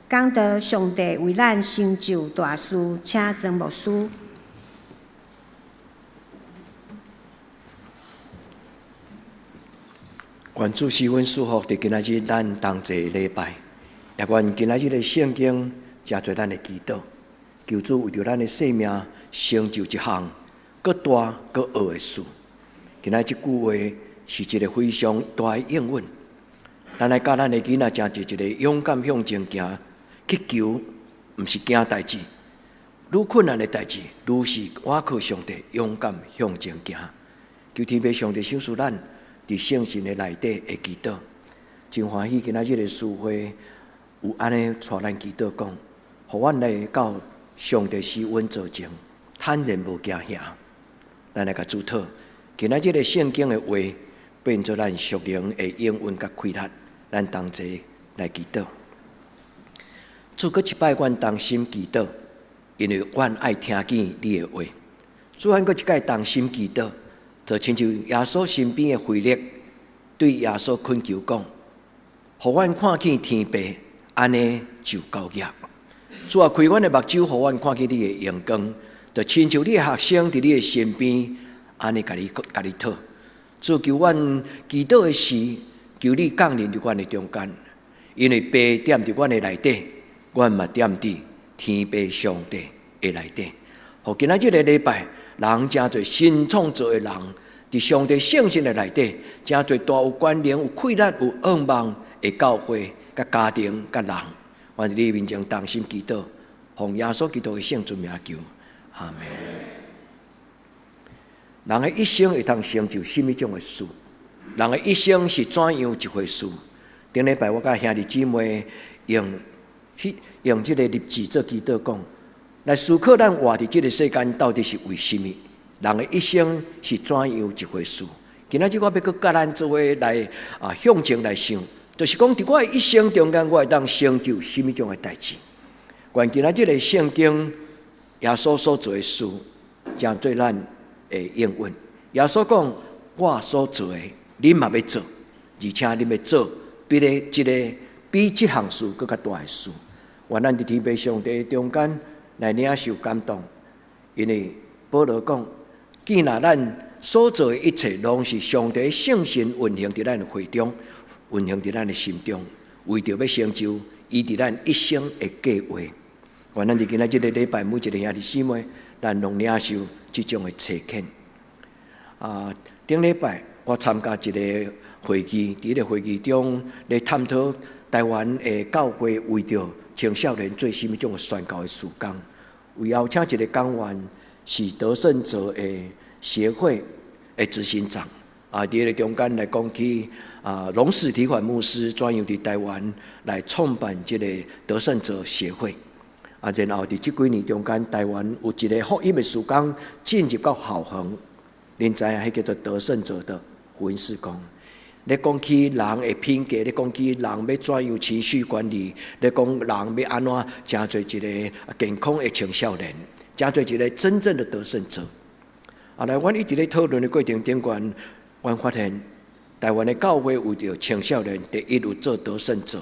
講到上帝為咱成就大事，請曾牧師。願主賜阮祝福，佇今仔日咱同齊禮拜，也願今仔日的聖經成做咱的祈禱，求主為著咱的生命成就一項閣大閣奧的事。今仔這句話是一個非常大的應允。咱來教咱的囡仔，成做一個勇敢向前行，去求，毋是驚代誌，愈困難的代誌，愈是倚靠上帝，勇敢向前行。求天父上帝賞賜咱佇聖神的內底會祈禱，真歡喜今仔日的聚會有按呢帶咱祈禱講，予阮來到上帝施恩座前，坦然無驚嚇。咱來共主討，今仔日的聖經的話變做咱屬靈的應允佮氣力，咱同齊來祈禱。主閣一擺，阮同心祈禱，因為阮愛聽見你的話。主，阮閣一擺同心祈禱。就親像耶穌身邊的腓力對耶穌懇求講：予阮看見天父，按呢就夠額。主啊，開阮的目睭，予阮看見你的榮光，就親像你的學生佇你的身邊，按呢共你共你討。主求阮祈禱的時，求你降臨佇阮的中間，因為父踮佇阮的內底，阮嘛踮佇天父上帝的內底。予今仔這个禮拜，人誠濟新創造的人，佇上帝聖神的內底，誠濟大有權能、有氣力、有向望的教會、佮家庭、佮人，阮佇你面前同心祈禱，奉耶穌基督的聖尊名求，阿們。人的一生會通成就啥物種的事？人的一生是怎樣一回事？頂禮拜我佮兄弟姊妹用彼用這个立志做祈禱講。來思考咱活佇這个世間到底是為啥物？人的一生是怎樣一回事？今仔日我欲閣佮咱做伙來啊向前來想，就是講佇我的一生中間，我會當成就啥物種的代誌？願今仔這个聖經耶穌所做的事，成做咱的應允。耶穌講：我所做的，恁嘛欲做，而且恁欲做比咧這个比這項事閣較大的事。願咱佇天父上帝中間來領受感動，因為保羅講：既若咱所做的一切，攏是上帝聖神運行佇咱的血中，運行佇咱的心中，為著欲成就伊佇咱一生的計劃。願咱佇今仔這个禮拜，每一个兄弟姊妹，咱攏領受這種的差遣。啊，頂禮拜我參加一个會議，佇彼个會議中咧探討台灣的教會為著青少年做啥物種的宣教的事工，有邀請一个講員是得勝者的協會的執行長，啊，佇彼个中間來講起啊，龍司提反牧師怎樣佇台灣來創辦這个得勝者協會，啊，然後佇這幾年中間，台灣有一个福音的事工進入到校園，恁知影彼叫做得勝者的福音事工。咧講起人的品格，咧講起人欲怎樣情緒管理，咧講人欲按怎成做一个健康的青少年，成做一个真正的得勝者。啊，來，阮一直咧討論的過程頂懸，阮發現台灣的教會為著青少年，第一有做得勝者，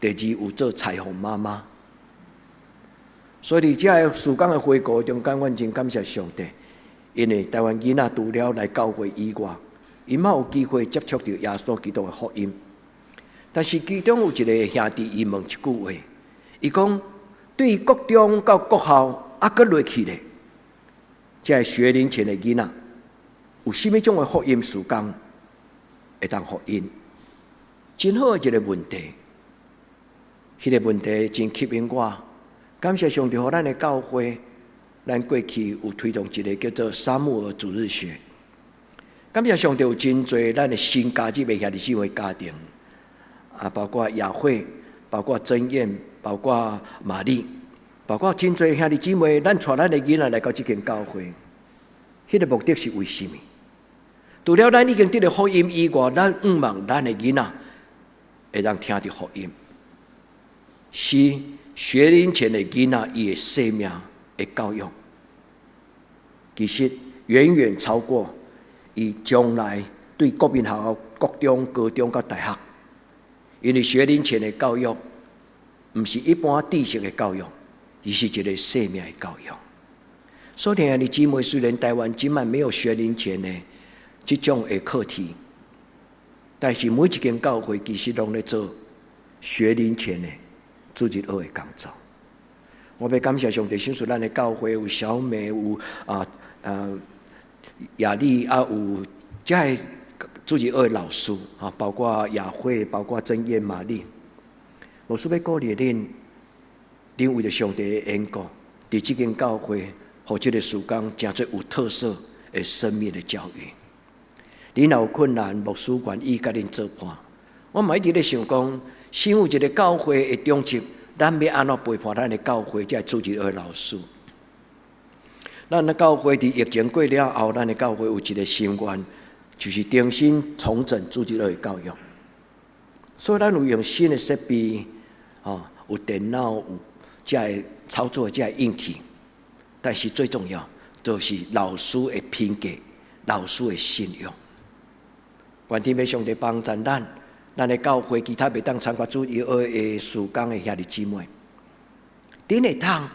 第二有做彩虹媽媽。所以佇這个事工的回顧中間，阮真感謝上帝，因為台灣囡仔除了來教會以外，𪜶嘛有機會接觸著耶穌基督的福音，但是其中有一个兄弟，伊問一句話，伊講：對國中到國校猶閣落去咧，這个學齡前的囡仔有啥物種的福音事工會當予𪜶？真好的一个問題，彼个問題真吸引我。感謝上帝，予咱的教會，咱過去有推動一个叫做撒母耳主日學。感謝上帝有真濟咱的新加入的兄弟姊妹家庭，啊，包括雅慧，包括曾燕，包括瑪麗，包括真濟兄弟姊妹，咱帶咱的囡仔來到這間教會，彼个目的是為啥物？除了咱已經得著福音以外，咱向望咱的囡仔會當聽著福音，是學齡前的囡仔伊的生命的教育，其實遠遠超過伊將來對國民學校、國中、高中佮大學，因為學齡前的教育，毋是一般知識的教育，而是一个生命的教育。所以，兄弟姊妹，雖然台灣這擺沒有學齡前的這種的課題，但是每一間教會其實攏咧做學齡前的主日學的工作。我欲感謝上帝，賞賜咱的教會有小美，有雅麗啊，有遮个主日學的老師啊，包括雅慧，包括曾燕瑪麗。牧師欲鼓勵恁，恁為著上帝的緣故，佇這間教會，予這个事工成做有特色的生命的教育。恁若有困難，牧師願意佮恁做伴。我嘛一直咧想講，身為一个教會的長執，咱欲按怎陪伴咱的教會遮主日學的老師？咱的教會佇疫情過了後，咱的教會有一个心願，就是重新重整主日學的教育。所以咱有用新的設備，吼，有電腦，有遮个操作遮个硬體，但是最重要就是老師的品格、老師的信仰。願天父上帝幫助咱，咱的教會其他袂當參加主日學的事工的兄弟姊妹，恁會當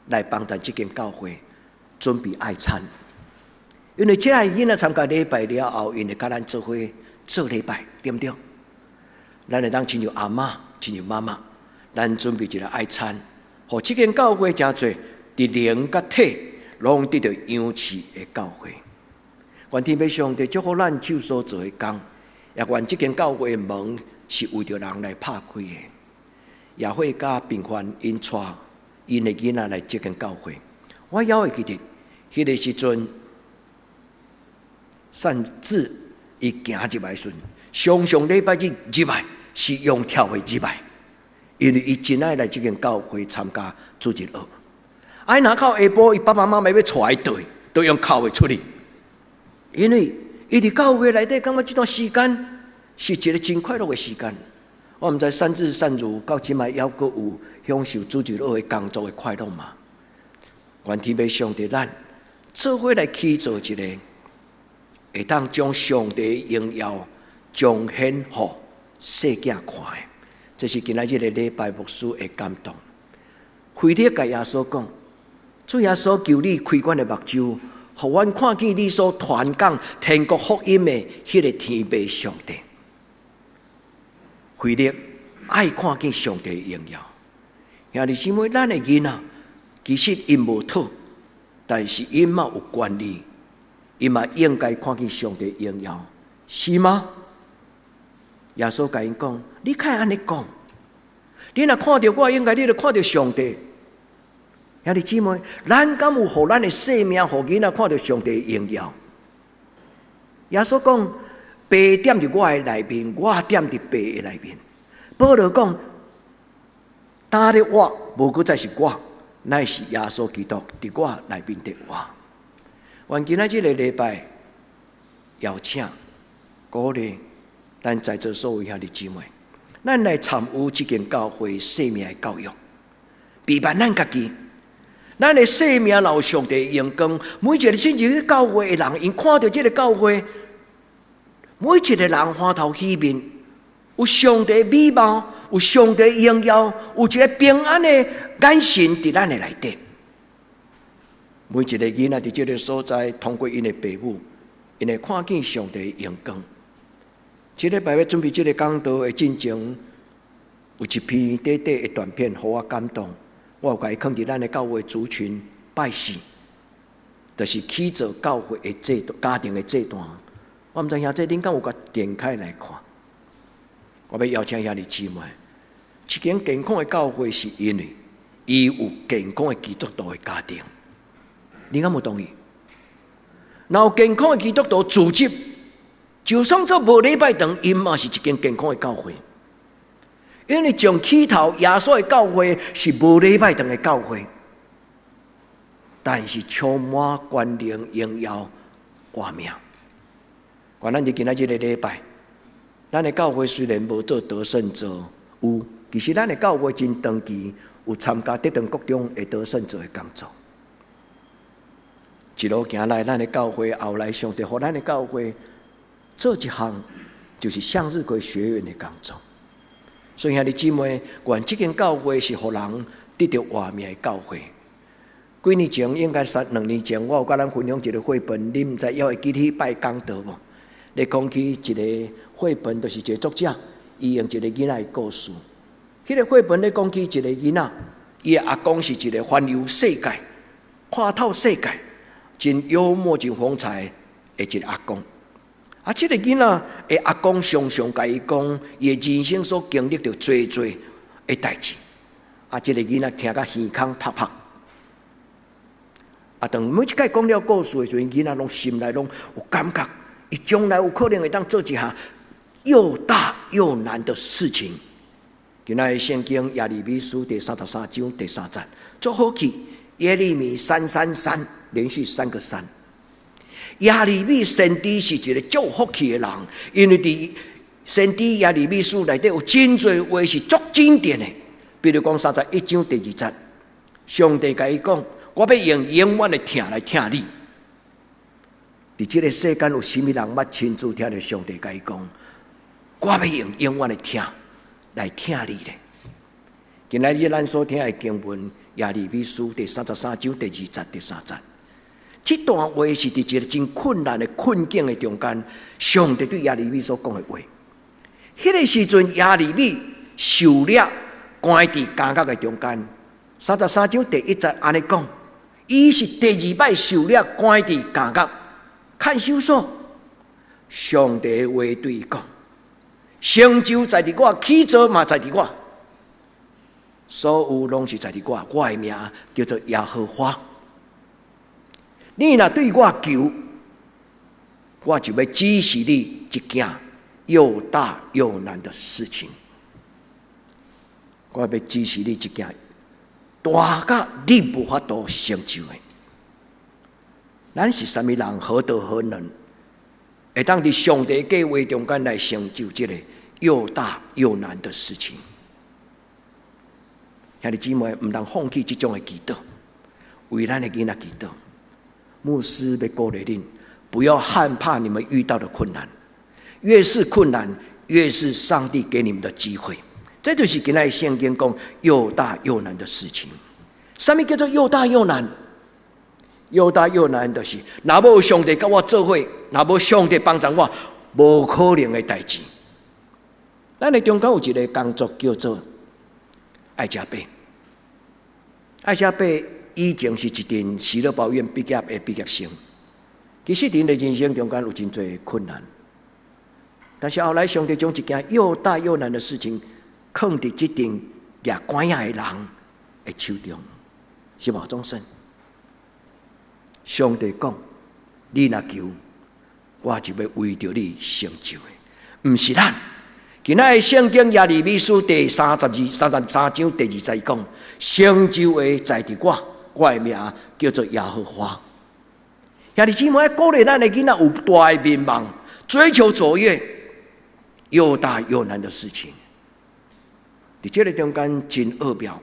來幫助這間教會準備愛餐，因為這个囡仔參加禮拜了後，𪜶會佮咱做伙做禮拜，對毋對？咱會當親像阿嬤、親像媽媽，咱準備一个愛餐，予這間教會誠濟佇靈佮體攏得著養飼的教會。願天父上帝祝福咱手所做的工，也願這間教會的門是為著人來拍開的。也會佮平凡𪜶帶𪜶的囡仔來這間教會。我猶會記得，彼个時陣，善志伊行入來時陣，常常禮拜日入來是用跳的入來，因為伊真愛來這間教會參加主日學。啊，若到下晡，伊爸爸媽媽欲帶伊轉，都用哭的出去。因為伊佇教會內底，感覺這段時間是一个真快樂的時間。我毋知善智善如到這擺猶閣有享受主日學的工作的快樂嗎？願天父上帝咱做伙來起造一個，會當將上帝榮耀彰顯予世界看的。這是今仔日个禮拜牧師的感動。腓力共耶穌講：主耶穌，求你開阮的目睭，予阮看見你所傳講天國福音的彼个天父上帝。腓力愛看見上帝的榮耀。兄弟姊妹，咱的囡仔其實𪜶無討，但是𪜶嘛有權利，𪜶嘛應該看見上帝榮耀，是嗎？耶穌共𪜶講：你較會按呢講，你若看著我，應該你就看著上帝。兄弟姊妹，咱敢有予咱的生命，予囡仔看著上帝的榮耀？耶穌講：爸踮佇我的內面，我踮佇爸的內面。保羅講：今咧活，無閣再是我，乃是耶穌基督佇我內面佇活。願今仔這个禮拜邀請鼓勵咱在座所有兄弟姊妹，咱來參與這間教會生命的教育，陪伴咱家己。咱的生命若有上帝榮光，每一个進入去教會的人，𪜶看著這个教會，每一个人歡頭喜面，有上帝美貌，有上帝榮耀，有一个平安的眼神佇咱的內底。每一个囡仔佇這个所在，通過𪜶的爸母，𪜶會看見上帝的榮光。這禮拜欲準備這个講道的進前，有一篇短短的短片，予我感動。我有共伊囥佇咱的教會族群拜四，就是起造教會的制度、家庭的制度。我毋知兄弟恁敢有共點開來看？我欲邀請兄弟姊妹，一間健康的教會是因為伊有健康的基督徒的家庭。你敢有同意？若有健康的基督徒組織，就算做無禮拜堂，𪜶嘛是一間健康的教會。因為從起頭耶穌的教會是無禮拜堂的教會，但是充滿權能、榮耀、活命。願咱佇今仔這个禮拜，咱的教會雖然無做得勝者，有，其實咱的教會真長期有參加得長國中的得勝者的工作。一路行來，咱的教會後來上帝予咱的教會做一項，就是向日葵學院的工作。所以兄弟姊妹，願這間教會是予人得著活命的教會。幾年前，應該三兩年前，我有佮咱分享一个繪本，你毋知猶會記彼擺講道無？咧講起一个繪本，就是一个作者，伊用一个囡仔的故事。彼个繪本咧講起一个囡仔，伊的阿公是一个環遊世界、看透世界、真幽默、真風采的一个阿公。啊，這个囡仔的阿公常常共伊講，伊的人生所經歷著濟濟的代誌。啊，這个囡仔聽甲耳孔拍拍。啊，當每一擺講了故事的時陣，囡仔攏心內攏有感覺，伊將來有可能會當做一項又大又難的事情。今仔日聖經耶利米書第三十三章第三節，足好記，耶利米三三三，連續三個三。耶利米先知是一個足有福氣的人，因為佇先知耶利米書內底有真濟話是足經典的，比如講三十一章第二節，上帝共伊講：我欲用永遠的疼來疼你。佇這个世間有啥物人捌親自聽著上帝共伊講：我欲用永遠的疼來疼你咧？今仔日咱所聽的經文，耶利米書第三十三章第二節、第三節。這段話是佇一个真困難的困境的中間，上帝對耶利米所講的話。彼个時陣，耶利米受掠關佇監獄的中間。三十三章第一節按呢講，伊是第二擺受掠關佇監獄看守所。上帝的話對伊講：成就在佇我，起造嘛在佇我，所有攏是在佇我。我的名叫做耶和華。你若對我求，我就欲指示你一件又大又難的事情。我欲指示你一件大甲你無法度成就的。咱是啥物人？何德何能，會當佇上帝計劃中間來成就這個又大又難的事情？兄弟姊妹，毋通放棄這種的祈禱，為咱的囡仔祈禱。牧師欲鼓勵恁，不要害怕你們遇到的困難，越是困難，越是上帝給你們的機會。這就是今仔日聖經講又大又難的事情。啥物叫做又大又難？又大又難就是，若無上帝佮我做伙，若無上帝幫助我，無可能的代誌。咱的中間有一个工作叫做愛家伯，愛家伯以前是一陣喜樂保院畢業的畢業生，其實佇𪜶的人生中間有真濟困難，但是後來上帝將一件又大又難的事情，囥佇這陣攑拐仔的人的手中，是無總算。上帝講：你若求，我就欲為著你成就的，毋是咱。今仔日聖經耶利米書第三十三章第二節講，成就的在佇我，我的名叫做耶和華。兄弟姊妹，鼓勵咱的囡仔有大的願望，追求卓越，又大又難的事情。佇這个中間真奧妙，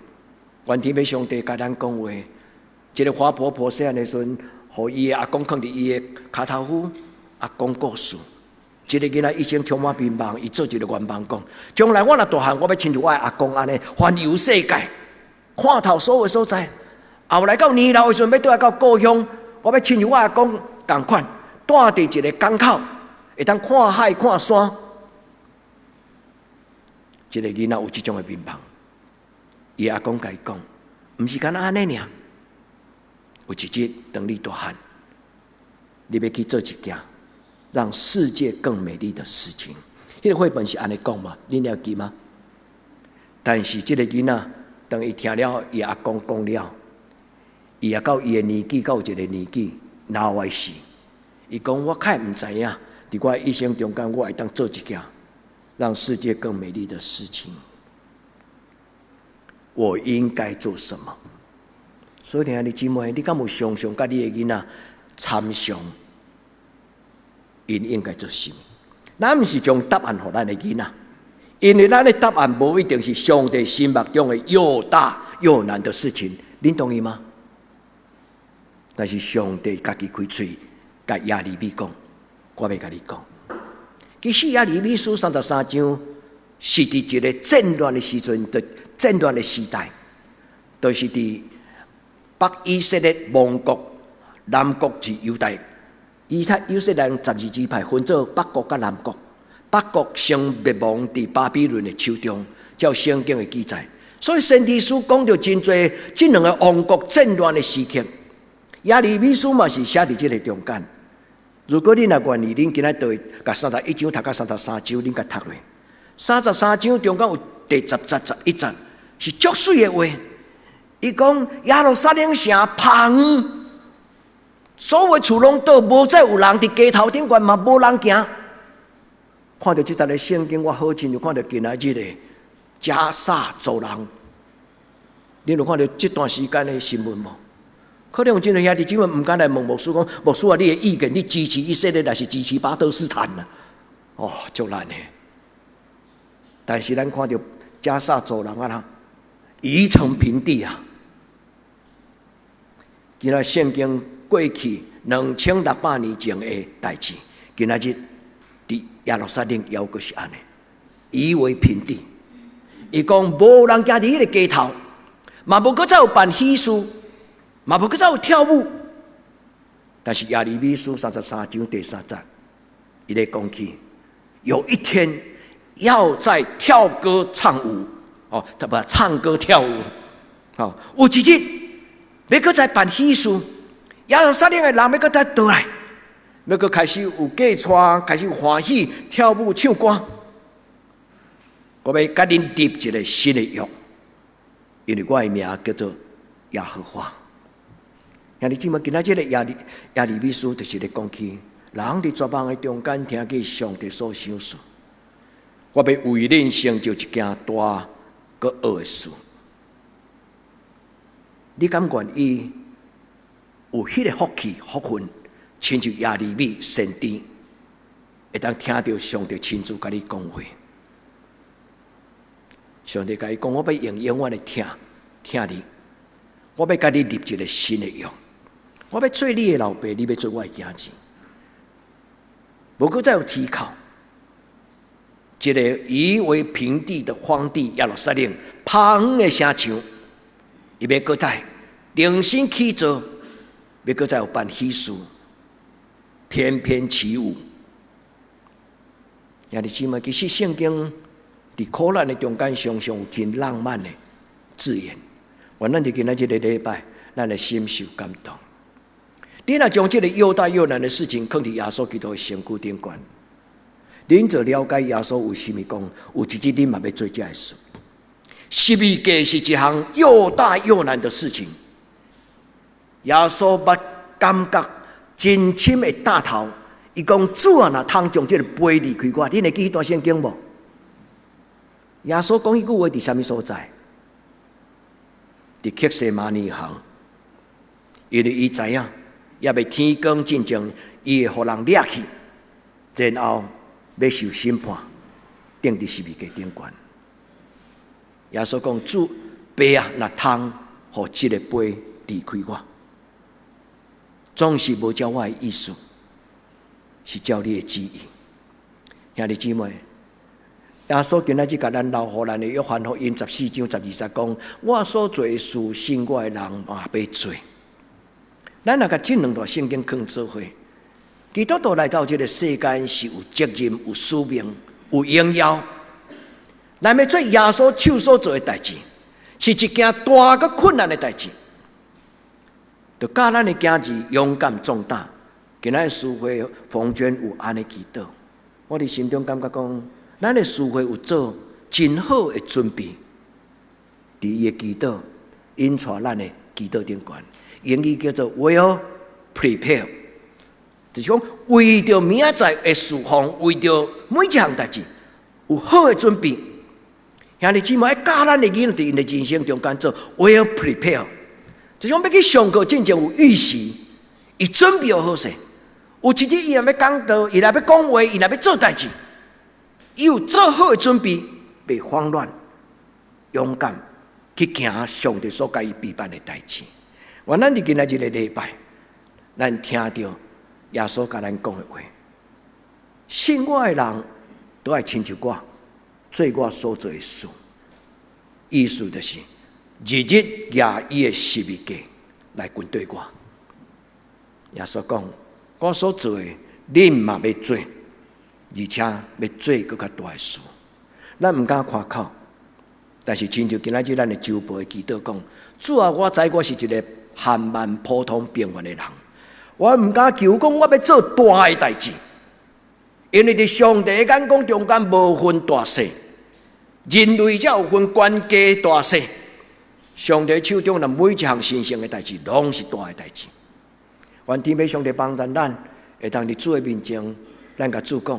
願天父上帝共咱講話。這个華婆婆細漢的時陣，予伊的阿公囥佇伊的跤頭趺，阿公過世。這个囡仔一生充滿願望，伊做一个願望講：將來我若大漢，我欲親像我的阿公按呢，環遊世界，看透所有所在。後來到年老的時陣，欲轉來到故鄉，我欲親像我阿公仝款，蹛佇一个港口，會當看海看山。這个囡仔有這種的願望，伊阿公共伊講，毋是干焦按呢爾。有一日，當你大漢，你欲去做一件讓世界更美麗的事情。彼个繪本是按呢講嘛？恁還記嗎？但是這个囡仔，當伊聽了伊阿公講了，伊也到伊的年紀，到一个年紀老的時，伊講我較毋知影，佇我一生中間，我會當做一件讓世界更美麗的事情。我應該做什麼？所以，兄弟姊妹，你敢有常常佮你的囡仔參詳，𪜶應該做啥物？咱毋是將答案予咱的囡仔，因為咱的答案無一定是上帝心目中的又大又難的事情，恁同意嗎？但是上帝家己開喙，共耶利米講，我欲共你講。其實耶利米書三十三章，是佇一个戰亂的時陣，就戰亂的時代，就是佇北以色列亡國，南國是猶大，以色列人12支派分做北國佮南國，北國先滅亡佇巴比倫的手中，照聖經的記載。所以先知書講著真濟這兩个王國戰亂的時刻，耶利米書嘛是寫佇這个中間。如果恁若願意，恁今仔就會共31章讀到33章，恁共讀落。三十三章中間有第10節、11節，是足媠的話。伊講耶路撒冷城空，所有厝攏倒，無再有人佇街頭頂懸嘛，無人行。看著這節的聖經，我好親像看著今仔日的加薩走廊。恁有看著這段時間的新聞無？可能有真濟兄弟姊妹毋敢來問牧師講，牧師啊，你的意見，你支持以色列，還是支持巴勒斯坦啊？哦，足難的。但是咱看著加薩走廊啊，夷成平地啊！今仔聖經過去2600年前的代誌，今仔日佇耶路撒冷猶閣是按呢，夷為平地。伊講無人行佇彼个街頭，嘛無閣再有辦喜事，嘛無閣再有跳舞。但是耶利米書33章第3節，伊咧講起，有一天要再跳歌唱舞，哦，不唱歌跳舞，哦，有一日欲閣再辦喜事，耶路撒冷的人欲閣再倒來，欲閣開始有嫁娶，開始歡喜跳舞唱歌。我欲共恁立一个新的約，因為我的名叫做耶和華。兄弟姊妹，今仔這个耶利米書就是咧講起，人佇絕望的中間聽見上帝所想事。我欲為恁成就一件大閣奧的事。你敢願意有彼个福氣福分，親像耶利米先知，會當聽著上帝親自共你講話？上帝共伊講，我欲用永遠的疼疼你，我欲共你立一个新的約，我欲做你的老爸，你欲做我的囝兒。無閣再有啼哭，這个夷為平地的荒地耶路撒冷，荒的城牆，伊欲閣再重新起造，欲閣再有辦喜事，翩翩起舞。兄弟姊妹，其實聖經佇苦難的中間，常常有真浪漫的字眼。願咱佇今仔這个禮拜，咱的心受感動。你若將這个又大又難的事情囥佇耶穌基督的身軀頂懸，恁就了解耶穌為啥物講，有一日恁嘛欲做這个事。十字架是一項又大又難的事情。耶穌捌感覺真深的焦頭，伊講主啊，若通將這个杯離開我，恁會記彼段聖經無？耶穌講彼句話佇啥物所在？佇客西馬尼園，因為伊知影，猶未天光進前，伊會予人掠去，然後欲受審判，釘佇十字架頂懸。耶穌講：主爸啊，若通，予這个杯離開我，總是無照我的意思，是照你的旨意。兄弟姊妹，耶穌今仔日共咱留予咱的約翰福音14章12節講：我所做的事，信我的人嘛欲做。咱若共這兩段聖經囥做伙，基督徒來到這个世間是有責任、有使命、有榮耀。咱欲做耶穌手所做的代誌，是一件大閣困難的代誌。就教咱的囝兒勇敢壯膽。今仔日司會馮娟有按呢祈禱，我佇心中感覺講，咱的司會有做真好的準備，佇伊的祈禱引帶咱的祈禱頂懸，英語叫做 well prepare，就是講為著明仔載的事奉，為著每一項代誌有好的準備。兄弟姊妹，教咱的囡仔佇𪜶的人生中間做 well prepare，就是講欲去上課進前有預習，伊準備好勢。有一日伊若欲講道，伊若欲講話，伊若欲做代誌，伊有做好的準備，袂慌亂，勇敢去行上帝所共伊備辦的代誌。願咱佇今仔日个禮拜，咱聽著耶穌共咱講的話，信我的人都愛親像我，做我所做的事。意思就是，日日舉伊的十字架來跟隨我。耶穌講，我所做的，恁嘛欲做，而且欲做閣較大的事。咱毋敢誇口，但是親像今仔日咱的周報的祈禱講，主啊，我知我是一個含萬普通平凡的人，我毋敢求講我欲做大的代誌，因為佇上帝的眼光中間無分大細，人類才有分懸低大細。上帝手中的每一項神聖的代誌，攏是大的代誌。願天父上帝幫助咱，會當佇主的面前，咱共主講，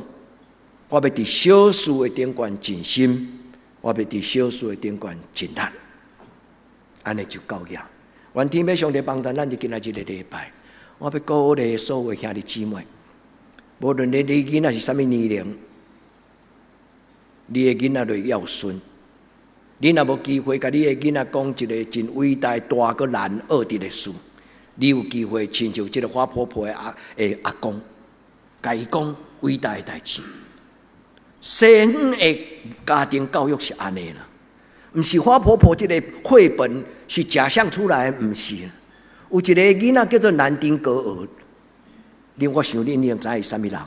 我欲佇小事的頂懸盡心，我欲佇小事的頂懸盡力，按呢就夠額。願天父上帝幫助咱佇今仔日個禮拜，我欲鼓勵所有兄弟姊妹，無論你囡仔是啥物年齡，你的囡仔就會孝順。你若無機會共你的囡仔講一个真偉大、大閣難學佇的事，你有機會親像這个花婆婆的阿公，共伊講偉大的代誌。西方的家庭教育是按呢啦，毋是花婆婆這个繪本是假象出來，毋是。有一个囡仔叫做南丁格爾，恁我想恁一定知伊啥物人，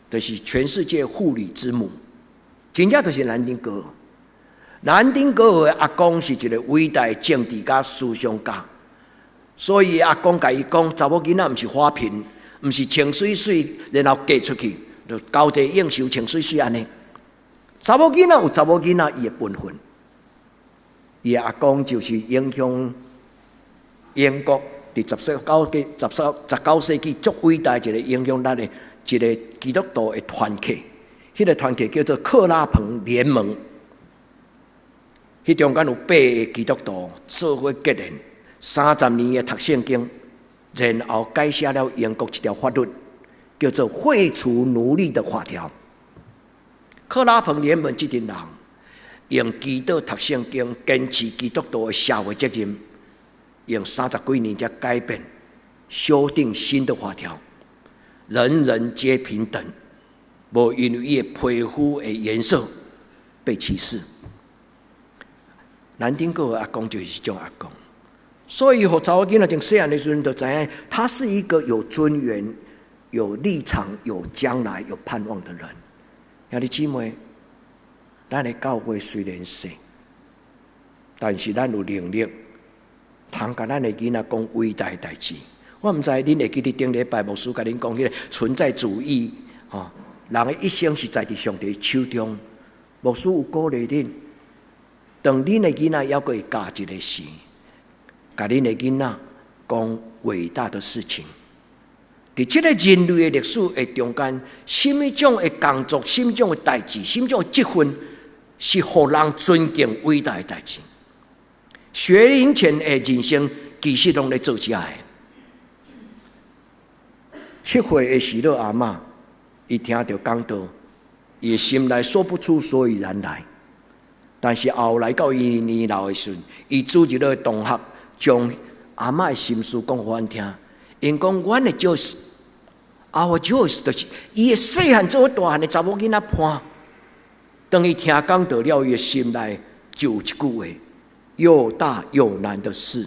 就是全世界護理之母，真正就是南丁格爾。南丁格爾的阿公是一个偉大的政治家、思想家，所以阿公共伊講，查某囡仔毋是花瓶，毋是穿媠媠，然後嫁出去，就交際應酬穿媠媠按呢。查某囡仔有查某囡仔伊的本分，伊的阿公就是影響英國佇19世紀足偉大一个影響力的一个基督徒的團體，彼个團體叫做克拉彭聯盟。彼中間有八个基督徒做伙結連30年的讀聖經，然後改寫了英國一條法律，叫做廢除奴隸的法條。克拉彭聯盟這陣人用祈禱讀聖經，堅持基督徒的社會責任，用三十幾年才改變、修訂新的法條，人人皆平等，無因為伊的皮膚的顏色被歧視。南丁格爾阿公就是這種阿公，所以予查某囡仔從細漢的時陣就知影，他是一個有尊嚴、有立場、有將來、有盼望的人。兄弟姊妹，咱的教會雖然細，但是咱有能力，通共咱的囡仔講偉大的代誌。我毋知恁會記得頂禮拜牧師共恁講彼个存在主義，吼，人的一生是在佇上帝手中。牧師有鼓勵恁，當恁的囡仔猶閣會咬一个時，共恁的囡仔講偉大的事情。佇這个人類的歷史的中間，啥物種的工作、啥物種的代誌、啥物種的職分，是予人尊敬偉大的代誌。學齡前的人生其實攏咧做這个。7歲的喜樂阿嬤，伊聽著講道，伊的心內說不出所以然來。但是後來到伊年老的時陣，伊組織了同學，將阿嬤的心事講予阮聽。𪜶講，阮的 Joyce，our Joyce 就是伊的細漢做大漢的查某囡仔伴。當伊聽講道了，伊的心內就有一句話：又大又難的事。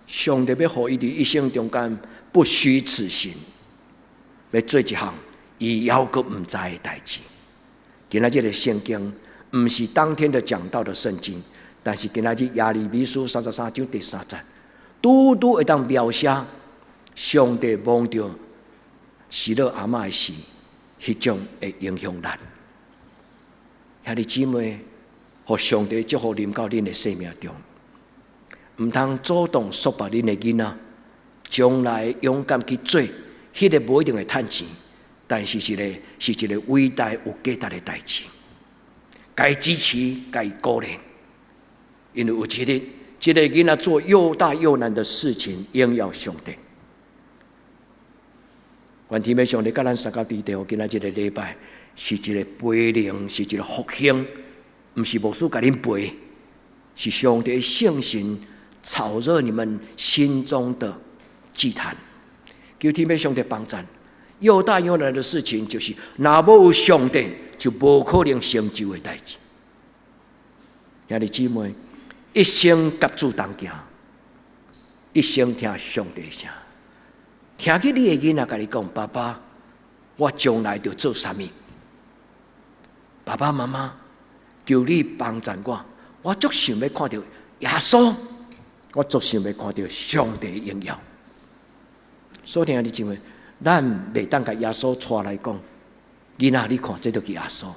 上帝欲予伊佇一生中間不虛此行，欲做一項伊猶閣毋知的代誌。今仔日的聖經毋是當天的講道的聖經，但是今仔日耶利米書33章第3節，拄拄會當描寫上帝望著喜樂阿嬤的時，彼種的影響力。兄弟姊妹，予上帝祝福臨到恁的生命中，毋通主動束縛恁的囡仔，將來勇敢去做，彼个無一定會趁錢，但是是一个偉大有價值的代誌，該支持，該鼓勵，因為有一日，這个囡仔做又大又難的事情，榮耀上帝。願天父上帝佮咱相佮佇地，今仔這个禮拜是一个培靈，是一个復興，毋是牧師共恁背，是上帝聖神炒熱你們心中的祭壇，求天父上帝幫贊。又大又難的事情，就是若無有上帝，就無可能成就的代誌。兄弟姊妹，一生佮主同行，一生聽上帝聲，聽見你的囡仔共你講：“爸爸，我將來著做啥物？”爸爸媽媽，求你幫贊我，我足想欲看著耶穌，我足想欲看著上帝榮耀。所以兄弟姊妹，咱袂當共耶穌帶來講，囡仔你看，這就是耶穌。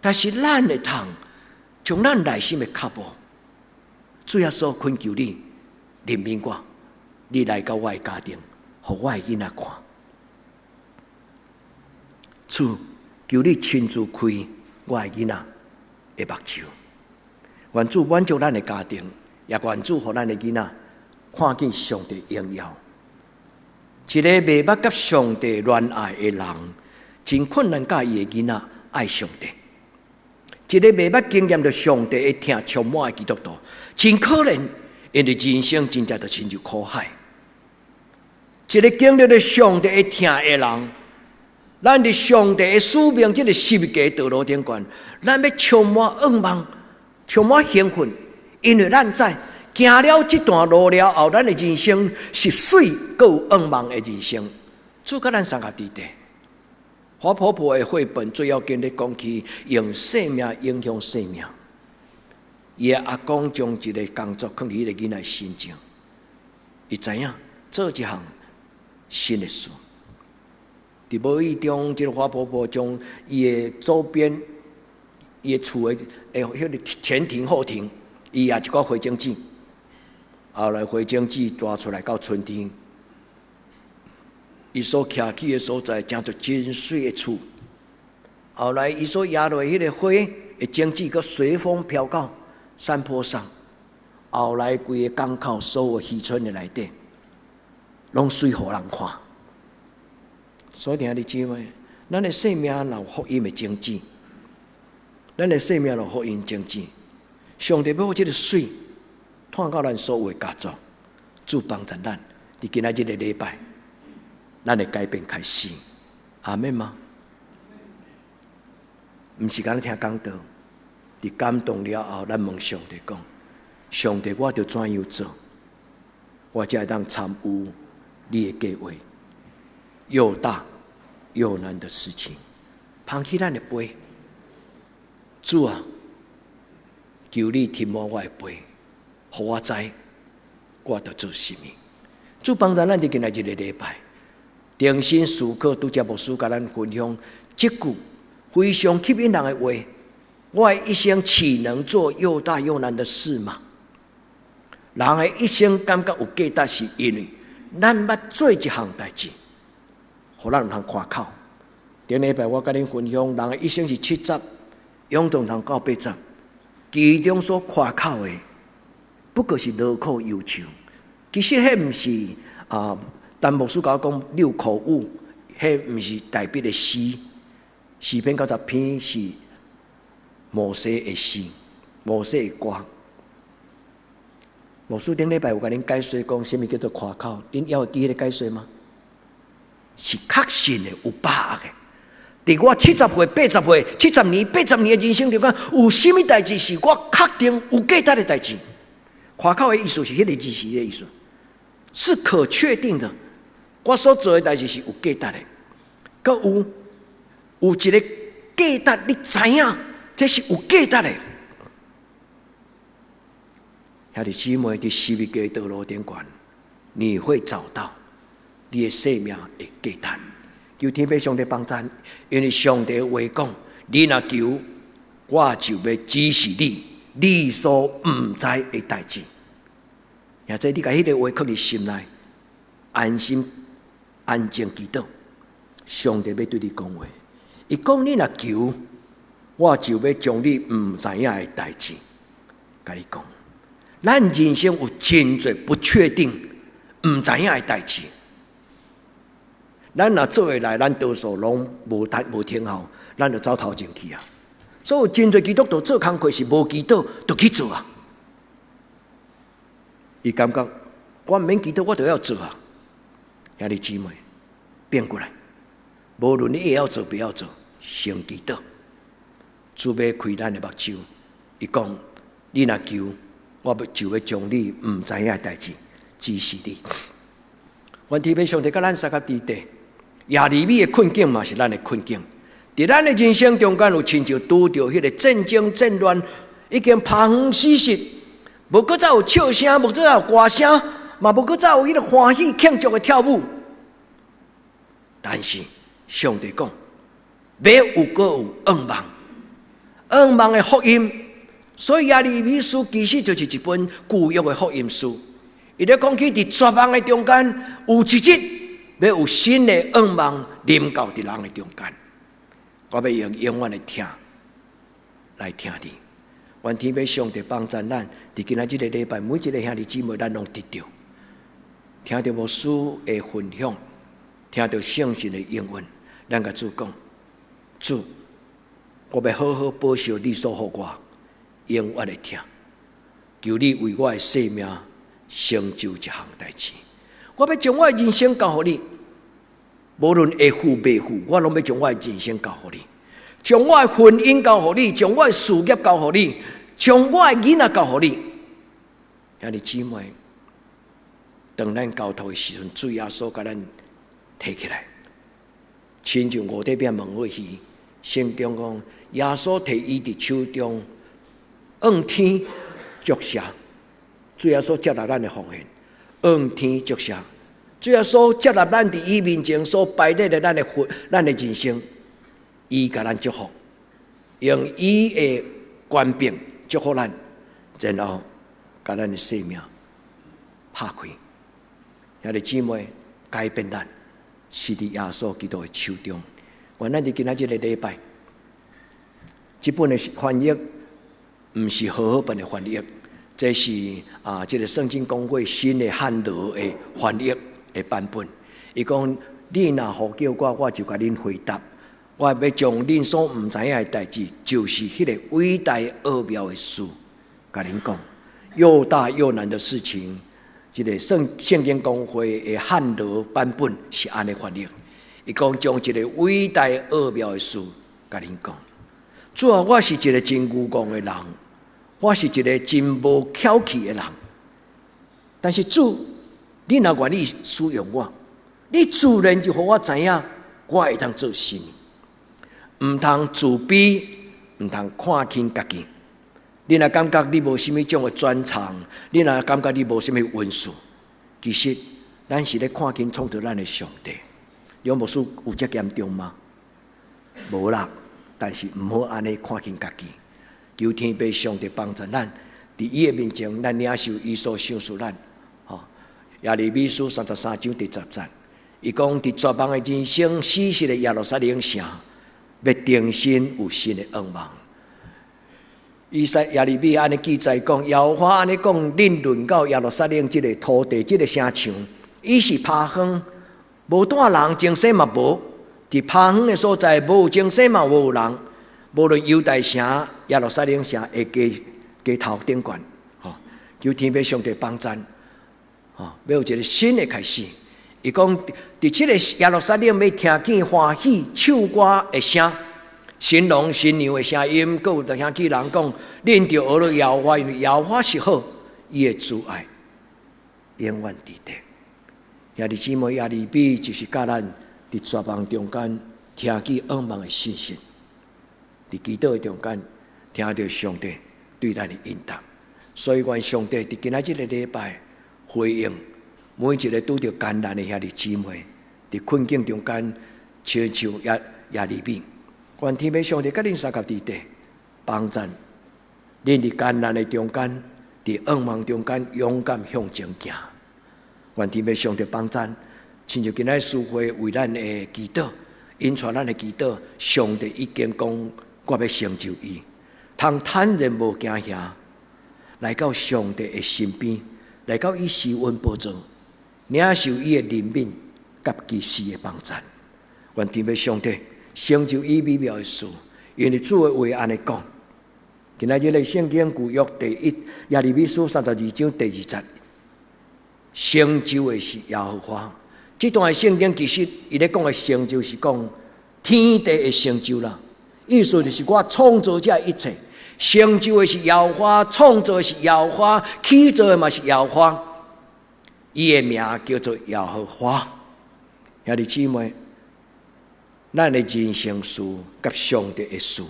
但是咱會通將咱內心的腳步，主耶穌懇求你憐憫我，你來到我的家庭，予我的囡仔看。主，求你親自開我的囡仔的目睭，願主滿足咱的家庭，也願主予咱的囡仔看見上帝榮耀。一个袂捌佮上帝戀愛的人，真困難教伊的囡仔愛上帝。一个袂捌經驗著上帝的疼充滿的基督徒，真可能𪜶的人生真正就親像苦海。一个經歷著上帝的疼的人，咱佇上帝的使命這个十字架道路頂懸，咱欲充滿向望，充滿興奮，因為咱知行了這段路了後，咱的人生是媠閣有向望的人生。主佮咱相佮佇底。華婆婆的繪本最要緊咧講起用生命影響生命。伊的阿公將一个工作囥佇彼个囡仔身上，伊知影做一項新的事。佇無意中，這个華婆婆將伊的周邊、伊的厝的彼个前庭後庭，伊也一寡花種子。後來花種子抓出來到春天，伊所徛起的所在，成做真媠的厝。後來伊所壓落彼个花的種子，閣隨風飄到山坡上。後來規个港口所有漁村的內底，攏媠予人看。所以兄弟姊妹，咱的生命若有福音的種子，咱的生命若有福音種子，上帝欲予這个媠傳到咱所有的家族，主幫助咱。佇今仔日的禮拜，咱的改變開始，阿們嗎？毋是干焦聽講道，佇感動了後，咱問上帝講：上帝，我著怎樣做，我才會當參與你的計劃？又大又難的事情，捧起咱的杯，主啊，求你填滿我的杯，予我知我著做啥物。主幫助咱佇今仔日的禮拜，重新思考，拄才牧師共咱分享這句非常吸引人的話：我的一生豈能做又大又難的事嗎？人的一生感覺有價值，是因為咱捌做一項代誌，予咱有通誇口。頂禮拜我共恁分享，人的一生是70，勇壯通到80，其中所誇口的，不過是勞苦憂愁。其實彼毋是啊，陳牧師共我講六口五，彼毋是大衛的詩，詩篇90篇是摩西的詩，摩西的歌。牧師頂禮拜有共恁解說講，啥物叫做誇口？恁猶會記彼个解說嗎？是確信的，有把握的。佇我70歲、80歲、70年、80年的人生中間，有啥物代誌是我確定有價值的代誌？誇口的意思是彼个字詞的意思，是可確定的。我所做的代誌是有價值的，閣有一个價值，你知影這是有價值的。兄弟姊妹，佇十字架道路頂懸，你會找到你的生命的價值。求天父上帝幫贊，因為上帝話講：你若求，我就欲指示你，你所毋知的代誌。或者你共彼个話囥佇心內，安心安靜祈禱，上帝欲對你講話。伊講你若求，我就欲將你毋知影的代誌，共你講。咱人生有真濟不確定、毋知影的代誌。咱若做會來，咱多數攏無停無停候，咱就走頭前去啊。所以真濟基督徒做工課是無祈禱就去做啊。伊感覺我毋免祈禱，我就會曉做啊。兄弟姊妹，變過來。無論你會曉做袂曉做，先祈禱。主欲開咱的目睭，伊講：你若求，我欲就欲將你毋知影的代誌指示你。願天父上帝佮咱相佮佇底，耶利米的困境嘛是咱的困境。佇咱的人生中間有親像拄著彼个戰爭戰亂，已經拍遠死實，無閣再有笑聲，無閣再有歌聲，嘛無閣再有彼个歡喜慶祝的跳舞。但是上帝講，欲有閣有向望，向望的福音。所以耶利米書其實就是一本舊約的福音書。伊咧講起佇絕望的中間，有一日欲有新的向望臨到佇人的中間。我欲用永遠的疼來疼你。願天父上帝幫助咱，佇今仔這个禮拜，每一个兄弟姊妹，咱攏得著，聽著牧師的分享，聽著聖神的應允，咱共主講：主，我欲好好保守你所予我永遠的疼，求你為我的生命成就一項代誌。我欲將我的人生交予你，無論會赴袂赴，我攏欲將我的人生交予你，將我的婚姻交予你，將我的事業交予你，將我的囡仔交予你。兄弟姊妹，當咱交託的時陣，主耶穌共咱提起來，親像五塊餅兩尾魚，聖經講耶穌提伊佇手中，向天祝謝。主耶穌接納咱的奉獻，向天祝謝。主耶穌接納咱佇伊面前所擺列的咱的活、咱的人生，伊共咱祝福，用伊的權柄祝福咱，然後共咱的生命拍開。兄弟姊妹，改變咱是佇耶穌基督的手中。願咱佇今仔這个禮拜，這本的翻譯毋是和合本的翻譯，這是啊，這个聖經公會新的漢羅的翻譯的版本。伊講：你若呼叫我，我就共恁回答。我欲將恁所毋知影的代誌，就是彼个偉大奧妙的事，共恁講。又大又難的事情，這个聖經公會的漢羅版本是按呢翻譯。伊講將一个偉大奧妙的事，共恁講。主啊，我是一个真愚戇的人，我是一个真無巧氣的人。但是主，你若願意使用我，你自然就予我知影，我會當做啥物。毋通自卑，毋通看輕家己。你若感覺你無啥物種的專長，你若感覺你無啥物恩賜，其實咱是咧看輕創造咱的上帝。楊牧師有遮嚴重嗎？無啦，但是毋好按呢看輕家己。求天父上帝幫助咱，佇伊的面前，咱領受伊所賞賜咱。吼，耶利米書33章第10節，伊講佇絕望的人生、死實的耶路撒冷城，欲重新有新的向望。以賽耶利米按呢記載講，耶和華按呢講，恁論到耶路撒冷這个土地、這个城牆，伊是拋荒，無住人，精舍嘛無。佇拋荒的所在，無精舍嘛無人。無論猶大城、耶路撒冷城的街頭頂懸，吼，求天父上帝幫贊，吼，欲有一个新的開始。伊講，佇這个耶路撒冷欲聽見歡喜唱歌的聲，新郎新娘的聲音，閣有聽起人講，恁著學了耶和華，因為耶和華是好，伊的慈愛永遠佇底。兄弟姊妹，耶利米就是教咱佇絕望中間聽見向望的信息，佇祈禱的中間聽著上帝對咱的應答。所以，願上帝佇今仔這个禮拜回應每一个拄著艱難的兄弟姊妹，佇困境中間，親像耶利米。願天父上帝佮恁相佮佇底，幫贊恁佇艱難的中間，佇向望中間勇敢向前行。願天父上帝幫贊，親像今仔詩會為咱的祈禱，引帶咱的祈禱，上帝已經講我欲成就伊，通坦然無驚嚇，來到上帝的身邊，來到伊施恩寶座，領受伊的憐憫佮及時的幫贊。願天父上帝成就伊美妙的事，因為主的話按呢講。今仔日的聖經舊約第一耶利米書32章第2節，成就的是耶和華，這段聖經其實伊咧講的成就是講天地的成就啦。意思就是我創造這一切，成就的是耶和華，創造的是耶和華，起造的嘛是耶和華。伊的名叫做耶和華。兄弟姊妹，咱的人生事佮上帝的事，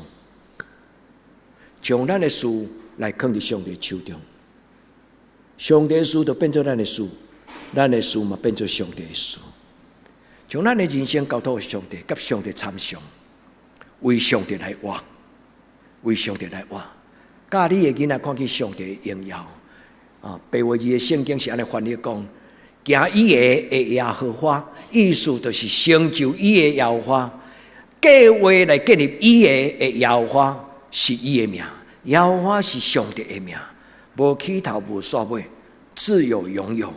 將咱的事來囥佇上帝手中，上帝的事就變做咱的事，咱的事嘛變做上帝的事。將咱的人生交託予上帝，佮上帝參詳，為上帝來活，為上帝來活。教你的囡仔看見上帝的榮耀。啊，白話字的聖經是按呢翻譯講：行伊的耶和華，意思就是成就伊的耶和華，計劃來建立伊的耶和華是伊的名，耶和華是上帝的名，無起頭無煞尾，自有永有，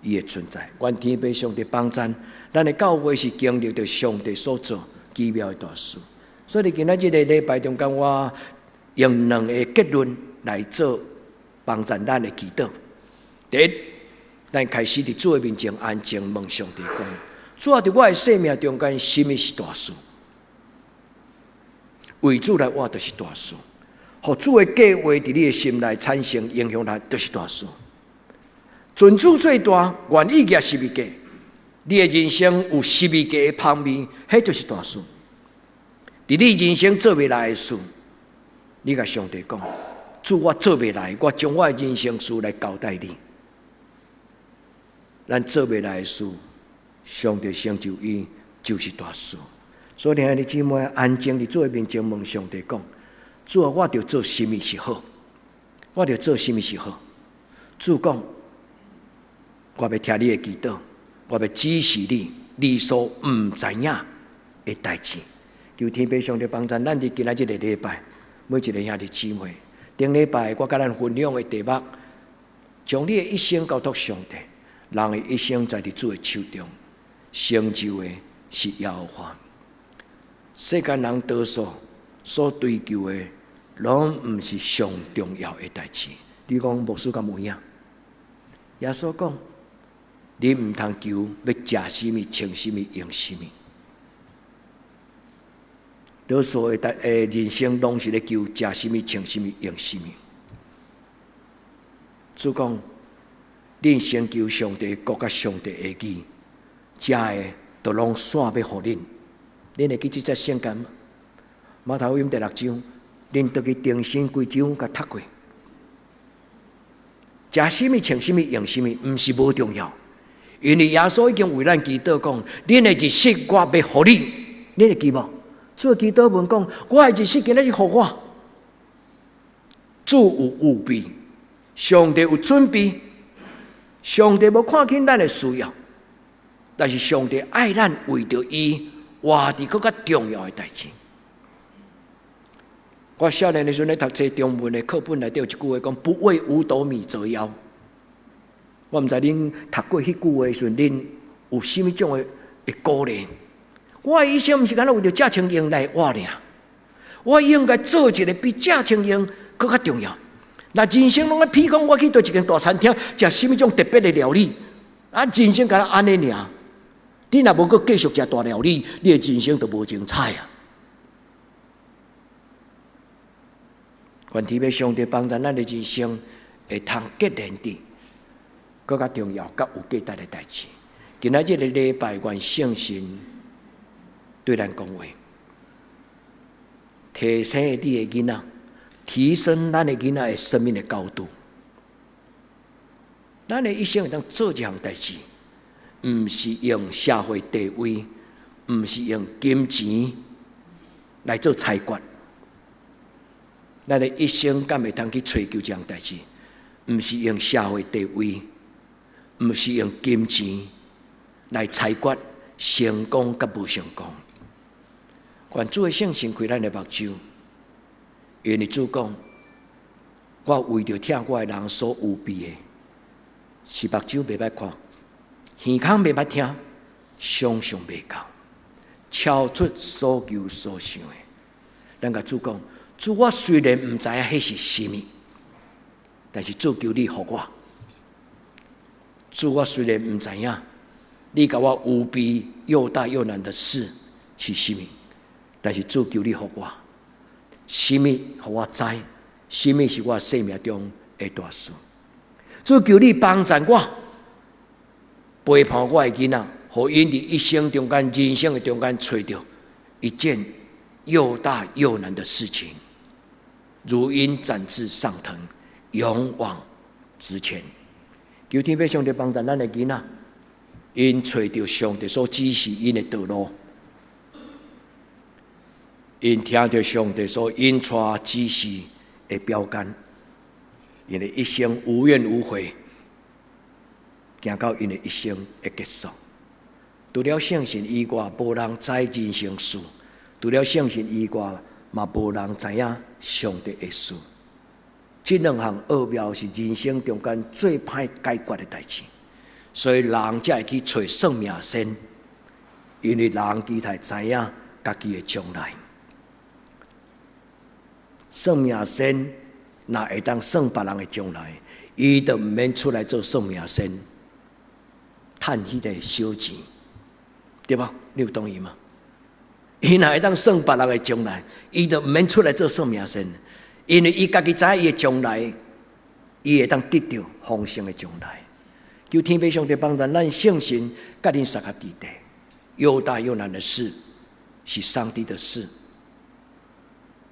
伊的存在。願天父上帝幫贊，咱的教會是經歷著上帝所做奇妙的大事。所以今仔這个禮拜中間，我用兩个結論來做幫贊咱的祈禱。第一，咱開始佇主的面前安靜問上帝講：主啊，佇我的生命中間，啥物是大事？為主來活就是大事，予主的計劃佇你的心內產生影響力，就是大事。尊主最大，願意舉十字架，你的人生有十字架的芳味，彼就是大事。佇你人生做袂來的事，你共上帝講：主，我做袂來，我將我的人生事來交代你。咱做袂來的事，上帝成就伊就是大事。所以，兄弟姊妹，安靜佇主的面前問上帝講：主啊，我著做啥物是好？我著做啥物是好？主講：我欲聽你的祈禱，我欲指示你，你所毋知影的代誌。求天父上帝幫助咱佇今仔這个禮拜，每一个兄弟姊妹，頂禮拜我佮咱分享的題目，將你的一生交託上帝，人的一生在佇主的手中，成就的是耶和華。世間人多數所追求的，攏毋是上重要的代誌。你講牧師敢有影？耶穌講，你毋通求欲食啥物、穿啥物、用啥物。多數的代人生攏是咧求食啥物、穿啥物、用啥物。主講，恁先求上帝國佮上帝的義，這个都攏煞欲予恁。恁會記這節聖經嗎？馬太福音第六章，恁倒去重新規章共讀過。食啥物、穿啥物、用啥物，毋是無重要，因為耶穌已經為咱祈禱講，恁的日食我欲予你，恁會記無？主祈禱文講，我的日食今仔日予我。主有預備，上帝有準備，上帝無看輕咱的需要，但是上帝愛咱為著伊活佇閣較重要的代誌。我少年的時陣咧讀冊中文的課本內底有一句話講：不為五斗米折腰。我毋知恁讀過彼句話的時陣，恁有啥物種的鼓勵？我的一生毋是干焦為著食穿用來活爾，我應該做一个比食穿用閣較重要。若人生攏愛比講，我去佗一間大餐廳食啥物種特別的料理，啊，人生干焦按呢爾。你若無閣繼續食大料理，你的人生就無精彩啊！願天父上帝幫助咱的人生會通結連佇閣較重要、閣有價值的代誌。今仔這个禮拜，願聖神對咱講話，提升你的囡仔，提升咱的囡仔的生命的高度。咱的一生會當做這項代誌，毋是用社會地位，毋是用金錢來做裁決。咱的一生敢會通去揣求這項代誌，毋是用社會地位，毋是用金錢來裁決成功佮無成功。願主的聖神開咱的目睭，因為主講，我為著疼我的人所預備的，是目睭袂捌看，耳孔袂捌聽，想像袂到，超出所求所想的。咱共主講，主，我雖然毋知影彼是啥物，但是主求你予我。主，我雖然毋知影，你共我預備又大又難的事是啥物？但是主求你予我，啥物予我知？啥物是我生命中的大事？主求你幫助我，陪伴我的囡仔，予𪜶佇一生中間、人生的中間，揣著一件又大又難的事情，如鷹展翅上騰，勇往直前。求天父上帝幫助咱的囡仔，𪜶揣著上帝所指示𪜶的道路，𪜶聽著上帝所引帶指示的標杆，𪜶的一生無怨無悔，行到𪜶的一生的結束。除了聖神以外，無人知人生事；除了聖神以外，嘛無人知影上帝的事。這兩項奧妙是人生中間最歹解決的代誌，所以人才會去揣算命仙，因為人期待知影家己的將來。算命仙若會當算別人的將來，伊就毋免出來做算命仙，趁彼個小錢，對無？你有同意嗎？伊若會當算別人的將來，伊就毋免出來做算命仙。因為伊家己知影伊的將來，伊會當得著豐盛的將來。求天父上帝幫助咱聖神，佮恁相佮佇咧。又大又難的事，是上帝的事。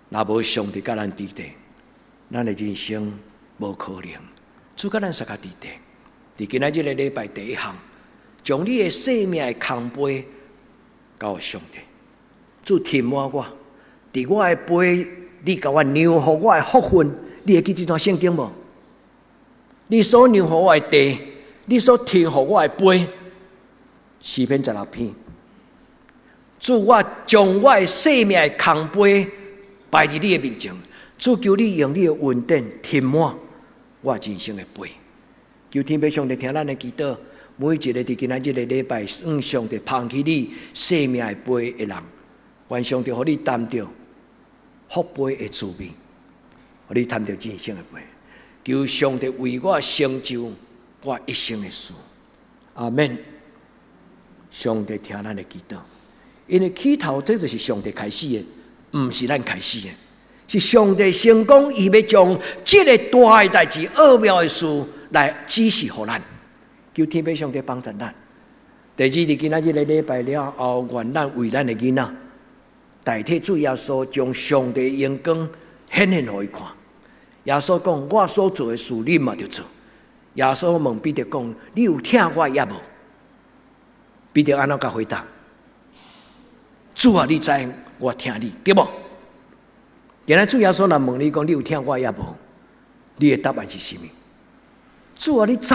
若無上帝佮咱佇咧，咱的人生無可能。主佮咱相佮佇咧。佇今仔日個禮拜第一項，將你的生命的空杯交予上帝。主填滿我，佇我的杯，你共我量予我的福分，你會記這段聖經無？你所量予我的地，你所添予我的杯，詩篇16篇。主，我將我的生命的空杯擺佇你的面前，主求你用你的恩典填滿我人生的杯。求天父上帝聽咱的祈禱，每一個佇今仔日個禮拜，向上帝捧起你生命的杯的人，願上帝予你擔著福杯的滋味，予你擔著人生的杯。求上帝為我成就我一生的事。阿門。上帝聽咱的祈禱，因為起頭這就是上帝開始的，毋是咱開始的，是上帝先講，伊欲將這个大的代誌、奧妙的事來指示予咱。求天父上帝幫助咱。第二，佇今仔日個禮拜了後，願咱為咱的囡仔代替主耶穌，將上帝榮光顯現予伊看。耶穌講：我所做的事，恁嘛著做。耶穌問彼得講：你有疼我抑無？彼得按怎共回答？主啊，你知我疼你，對無？今仔主耶穌若問你講：你有疼我抑無？你的答案是啥物？主啊，你知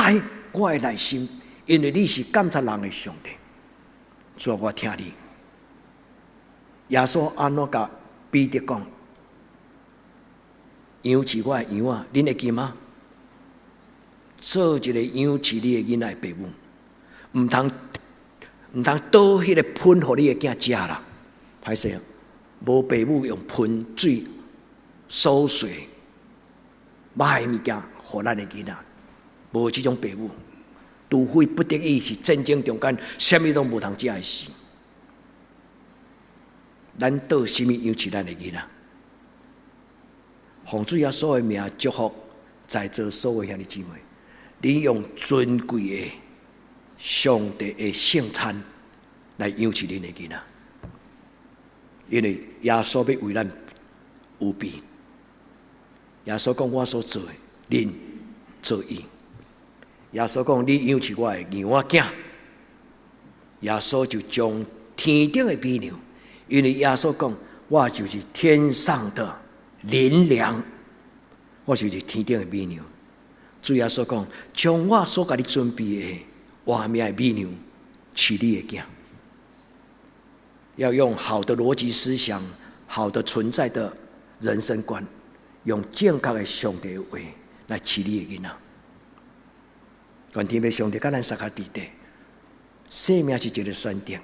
我的內心，因為你是監察人的上帝。主啊，我疼你。耶穌按怎共彼得講？養飼我的羊仔，恁會記嗎？做一个養飼你的囡仔的爸母，毋通倒彼个噴予你的囝食啦。歹勢，無爸母用噴水瑣碎歹物件予咱的囡仔，無這種爸母，除非不得已是戰爭中間，啥物攏無通食的時。咱倒啥物養飼咱的囡仔？奉主耶穌的名祝福在座所有兄弟姊妹，你用尊貴的上帝的聖餐來養飼恁的囡仔，因為耶穌欲為咱預備。耶穌講：我所做的，恁做伊。耶穌講：你養飼我的羊仔囝。耶穌就將天頂的米糧，因為耶穌講：我就是天上的靈糧，我就是天頂的米糧。主耶穌講：將我所共你準備的活命的米糧，飼你的囝。要用好的邏輯思想、好的存在的人生觀，用正確的上帝話來飼你的囡仔。願天父上帝佮咱相佮佇咧，生命是一个選擇，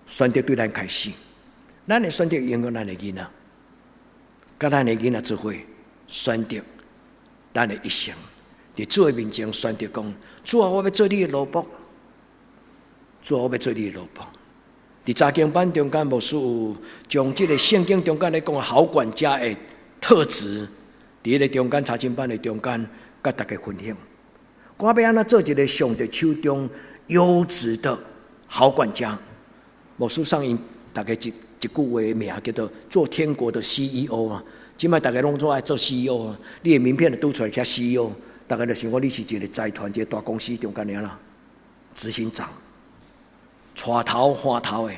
選擇對咱開始，咱的選擇影響咱的囡仔，佮咱的囡仔做伙選擇咱的一生。佇主的面前選擇講：主啊，我欲做你的奴僕。主，我欲做你的奴僕。佇查經班中間，牧師有將這個聖經中間咧講好管家的特質，佇彼个中間查經班的中間，佮大家分享。我欲按怎做一个上帝手中優質的好管家？牧師送𪜶大家一句話名叫做做天國的 CEO 啊！這擺大家攏總愛做 CEO 啊！你的名片就拄出來寫 CEO，大家就想講你是一个財團、一个大公司中間爾啦，執行長，帶頭看頭的，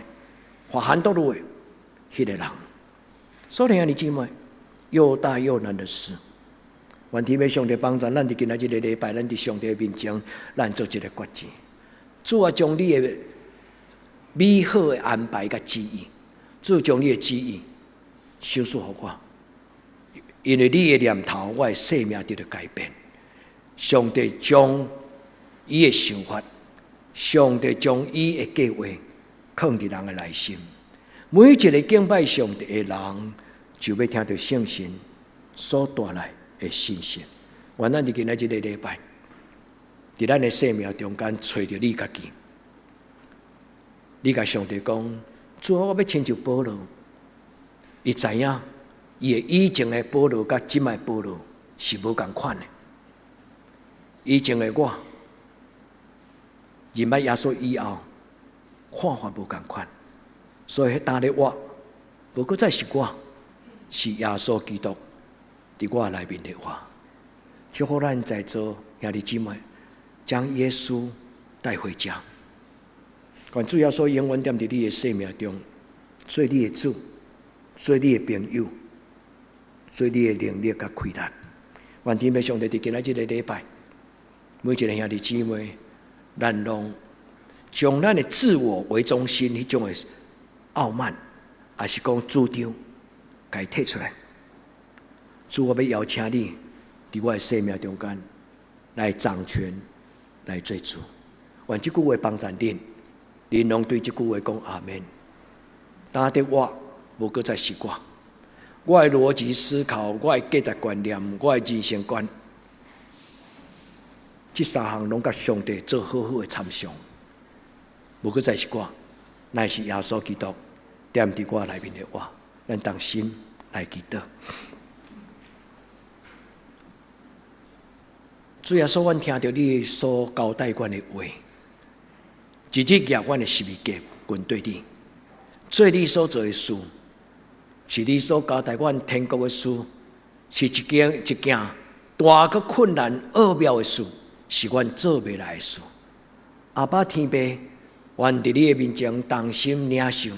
看韓多路的彼个人。所以兄弟姊妹，又大又難的事，願天父上帝幫助咱佇今仔這个禮拜，咱佇上帝面前，咱做一个決志。主啊，將你的美好的安排佮旨意，主將你的旨意賞賜予我，因為你的念頭，我的生命得著改變。上帝將伊的想法，上帝將伊的計劃，囥佇人的內心。每一个敬拜上帝的人，就欲聽著聖神所帶來的信息。願咱佇今仔這个禮拜，佇咱的生命中間揣著你家己，你共上帝講：主，我欲親像保羅，伊知影伊的以前的保羅佮這擺保羅是無仝款的。以前的我，認捌耶穌以後，看法無仝款，所以彼當咧我，無閣再是我，是耶穌基督佇我內面咧活。祝福咱在座兄弟姊妹，將耶穌帶回家。願主耶穌永遠踮佇你的生命中，做你的主，做你的朋友，做你的能力佮氣力。願天父上帝佇今仔這个禮拜，每一个兄弟姊妹，咱攏將咱的自我為中心彼種的傲慢，抑是講主張，共伊提出來。主，我欲邀請你，佇我的生命中間來掌權，來做主。願這句話幫助恁，恁攏對這句話講阿們。當得我無閣再是我，我的邏輯思考，我的價值觀念，我的人生觀，這三項攏佮上帝做好好的參詳，無閣再是我，乃是耶穌基督踮佇我內面的活。咱同心來祈禱。主耶穌，阮聽著你所交代阮的話，日日舉阮的十字架跟隨你，做你所做的事，是你所交代阮天國的事，是一件一件大閣困難奧妙的事，是阮做袂來的事。阿爸天父，願佇你的面前同心領受，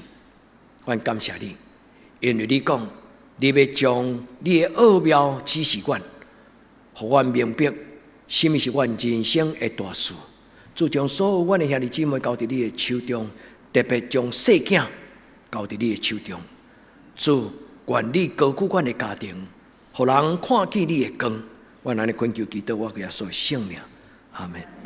阮感謝你，因為你講，你欲將你的奧妙指示阮，予阮明白，啥物是阮人生的大事。主將所有阮的兄弟姊妹交佇你的手中，特別將細囝交佇你的手中。主，願你高舉阮的家庭，予人看見你的光。阮按呢懇求祈禱，我耶穌的聖名，阿門。